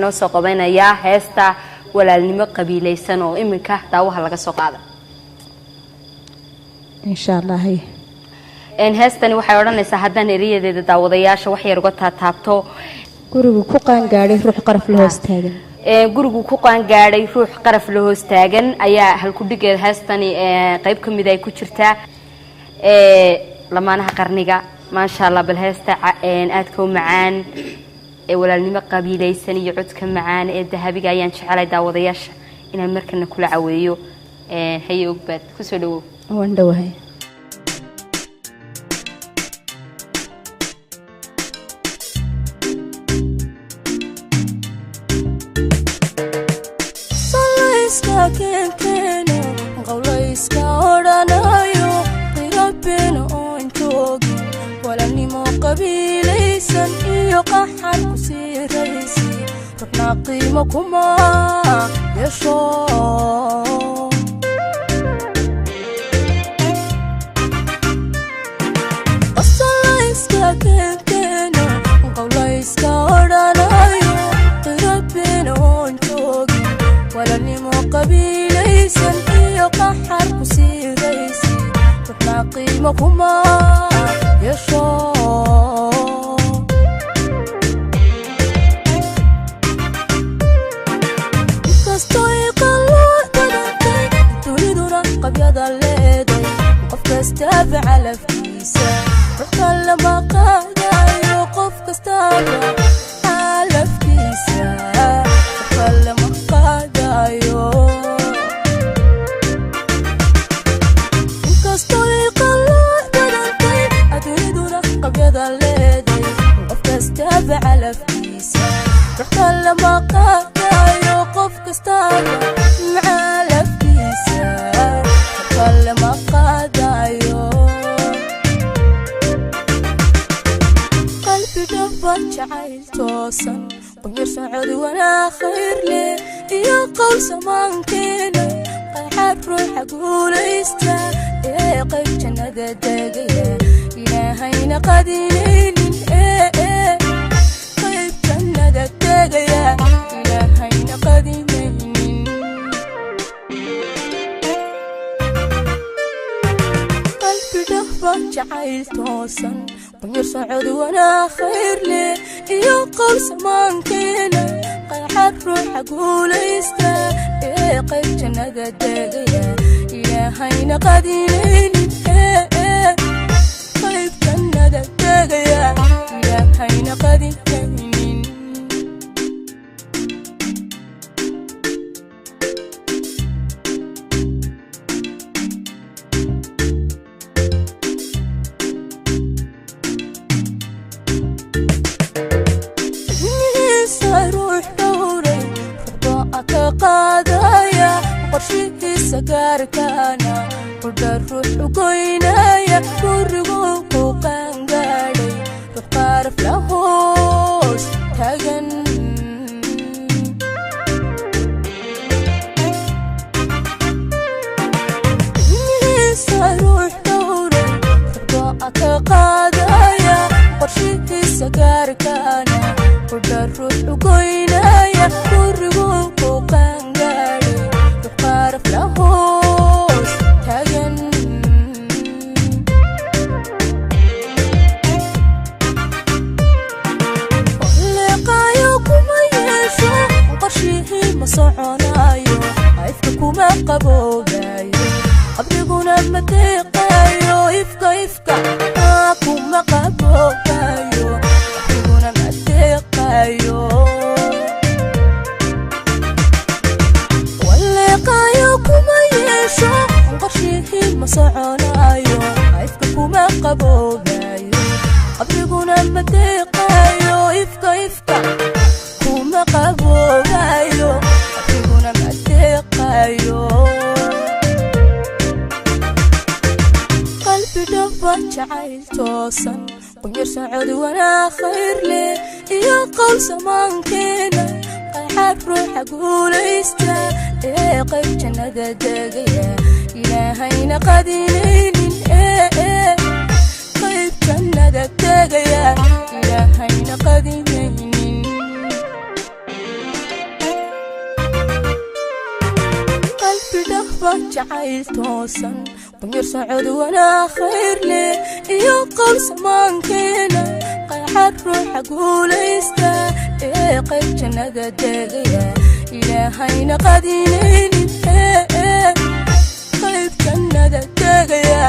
inoo soo qabanayaa heesta Walaalnimo Qabiilaysan oo iminka daawaha laga soo qaada. Insha Allah, hay. Heestani waxay odhanaysaa, haddaan eriyadeeda daawadayaasha wax yar uga taataabto: Gurigu ku qaangaadhay ruux qaraf la hoos taagan. Gurigu ku qaangaadhay ruux qaraf la hoos taagan ayaa halkudhigeeda heestani qayb ka mida ay ku jirtaa. Lamaanaha qarniga, maasha Allah. Bal heesta aadka u macaan ee Walaalnimo Qabiilaysan iyo codka macaan ee dahabiga ayaan jecelay daawadayaasha inaan markana kula caweeyo. Haye Ogbaad, kusoo dhawow. Waan dhowahay. Salayska keenkeeno, qowlayska odhanayo, qirabeena oon joogin, walaalnimo qabiilaysan iyo qaxar ku siiraysi, ruxna qiimo kuma yeesho. Qosolayska keenkeeno, qowlayska odhanayo, qirabeena oon joogin, walaalnimo qabiilaysan iyo qaxar ku siiraysi, ruxna qiimo kuma yeesho. Inkastoo qalooc badantay duniduna qabyada leeday, qof kastaaba calafkiisa, ruxka lama qaadayo. Qof kastaaba calafkiisa, ruxka lama qaadayo. Inkastoo qalooc badantay adduunyaduna qabyada leeday, qof kastaaba calafkiisa, ruxka lama qaadayo. Qof kastaaba macalafkiisa, ruxka lama qaadayo. Qalbi dhaba jacayl toosan, qunyar socod wanaa khayr leh iyo qowl samaankeena, qayxaad ruuxa guulaysta ee qayb jannada degaya, Ilaahayna qadinaynin ee qayb jannada degaya, Ilaahayna qadinaynin. Qalbi dhaba jacayl toosan, qunyar socod wanaa khayr leh iyo qowl samaankeena, qayxaad ruuxa guulaysta ee qayb jannada degaya, Ilaahayna qadinaynin ee qayb jannada degaya, Ilaahayna qadinaynin. Ilmihiisa ruux dhowray, ruux ka qaadaya, qorshihiisa gaarkaana qudha ruux u goynaya, gurigu ku qaangaadhay ruux qaaraf la hoos taagan. Ilmihiisa ruux dhowray, ruux ka qaadaya, qorshihiisa gaarkaana qudha ruux u goynaya, gurigu ku qaangaadhay ruux qaaraf la hoos taagan. Leeqaayo kuma yeesho, qorshihii ma soconayo, ifka kuma qaboobayo, qabriguna ma deeqayo. Ifka, ifka kuma qaboobayo, qabriguna ma deeqayo. Waleeqaayo kuma yeesho, qorshihii ma soconayo, ifka kuma qaboobayo, qabriguna ma deeqayo. Ifka, ifka kuma qaboobayo, qabriguna ma deeqayo. Qalbi dhaba jacayl toosan, qunyar socod wanaa khayr leh iyo qowl samaankeena, qayxaad ruuxa guulaysta ee qayb jannada degaya, Ilaahayna qadinaynin ee qayb jannada tegaya, Ilaahayna qadinaynin. Qurba jacayl toosan, qunyar socod wanaa khayr leh iyo qowl samaankeena qayxad ruuxa guulaysta ee qayb jannada degaya, Ilaahayna qadinaynin, qayb jannada degaya.